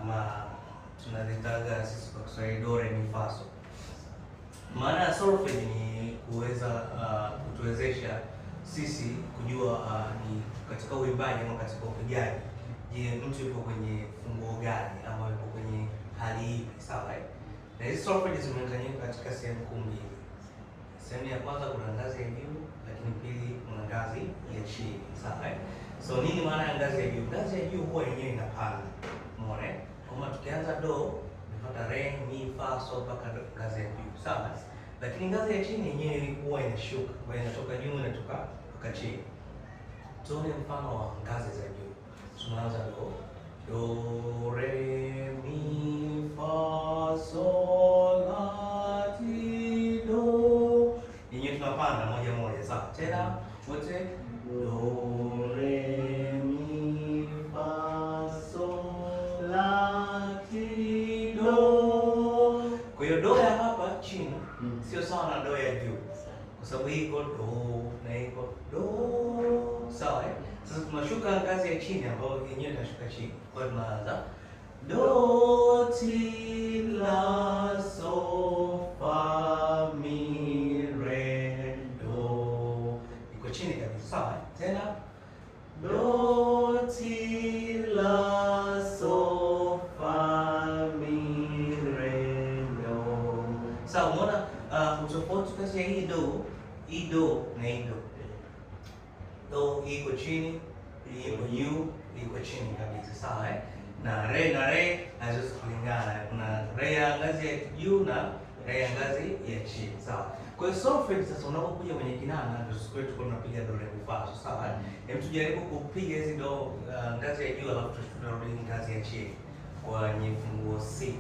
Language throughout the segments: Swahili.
Ama tunazitaga sisi kwa Kiswahili do re mi fa so. Maana ya solfege ni kuweza kutuwezesha sisi kujua ni katika uimbaji ama katika upigaji, je, mtu yupo kwenye funguo gani ama yupo kwenye hali ipi, sawa eh? Na hizi solfege zimegawanyika katika sehemu kuu mbili. Sehemu ya kwanza kuna ngazi ya juu, lakini pili kuna ngazi ya chini, sawa eh? So nini maana ya ngazi ya juu? Ngazi ya juu huwa yenyewe inapanda. Umeona eh? Kama tukianza do, tunapata re, mi, fa, so mpaka ngazi ya juu, sawa? Lakini ngazi ya chini yenyewe huwa inashuka, kwa hiyo inatoka juu inatoka mpaka chini. Tuone mfano wa ngazi za juu. Tunaanza do, do, re, mi, fa, sol, la, ti, do. Yenyewe tunapanda moja moja, sawa? Tena wote do, re, mi, fa, sol, la, ti, do. Kwa hiyo do ya hapa chini sio sawa na do ya juu, kwa sababu hii iko do na iko do, sawa eh? Sasa tunashuka ngazi ya chini ambayo yenyewe inashuka chini. Kwa hiyo tunaanza do, ti, la, so, fa, mi, re, do. Iko chini kabisa, sawa eh? Tena do, ti, la, so, fa, mi, re, do. Sawa, umeona utofauti kati ya hii do na hii do. Do hii iko chini, hii iko juu, hii iko chini kabisa, sawa eh? Na re haziwezi kulingana. Kuna re ya ngazi ya juu na re ya ngazi ya chini, sawa. Kwa hiyo solfege sasa, unapokuja kwenye kinanda, ndio siku yetu tunapiga do re mi fa so, sawa eh? Hebu tujaribu kupiga hizi do ngazi ya juu, alafu tunarudi ngazi ya chini kwenye funguo C.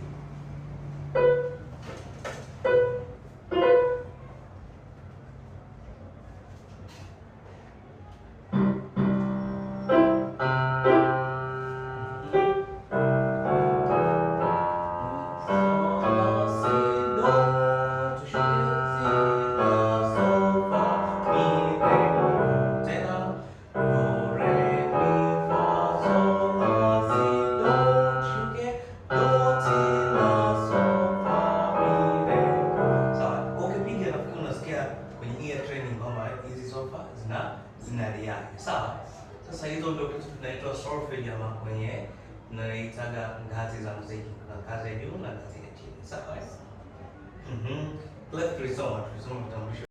Sawa. Sasa hizo ndio kitu tunaitwa solfege ama kwenye tunaitaga ngazi za muziki. Kuna ngazi ya juu na ngazi ya chini. Sawa eh? Clef tulisoma kitambulisho.